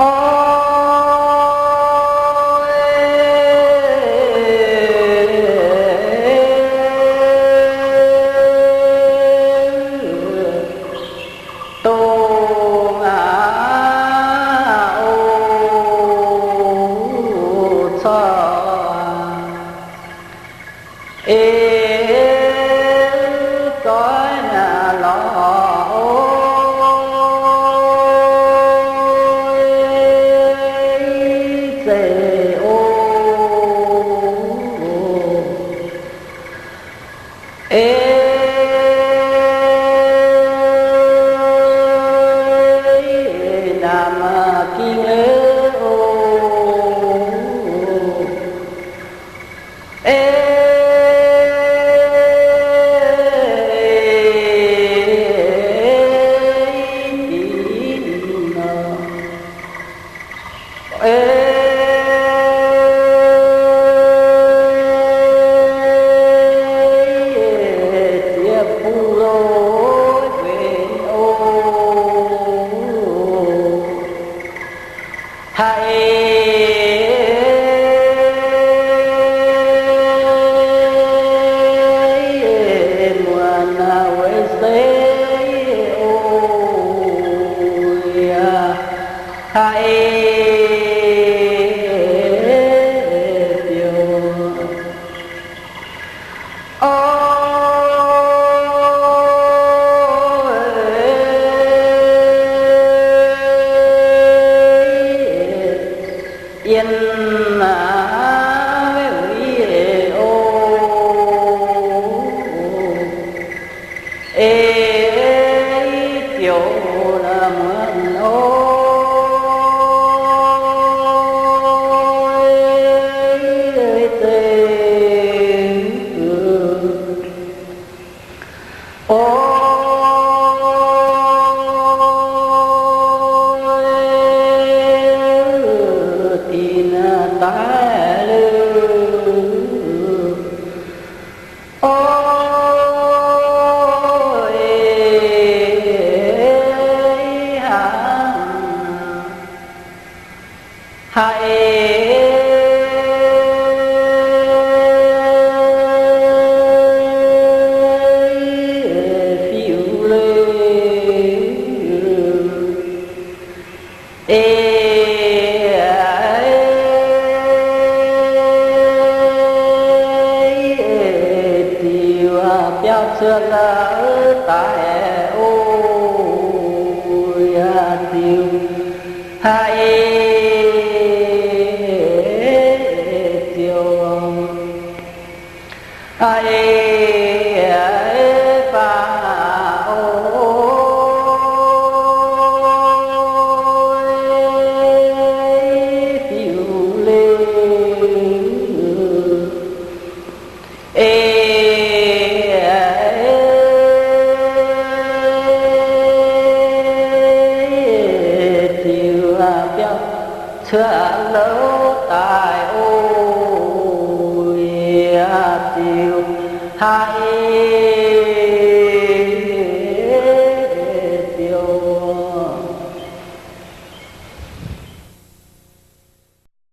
O, dongh aac, o, corc eix zoih naaic lorqc, o, zeiz, o, eix naaic maaih ging, o, eix dingc nor, eix ziex bung loz-mbenc, o, haiz muonz naaic weic se, o, yaac haiz biouv, o, yiem naaic wuov, o, eix biouv muonz, o, zeiz, o, dingc daaih lorqc, o, eix hnangv haiz fiuv leiz, eix diuc biauv cuotv louv daaih, o, yaac diuc haiz ziouc haiz faah, o, fiuv leiz, eix diuc biauv cuotv louv daaih, o, yaac diuc haiz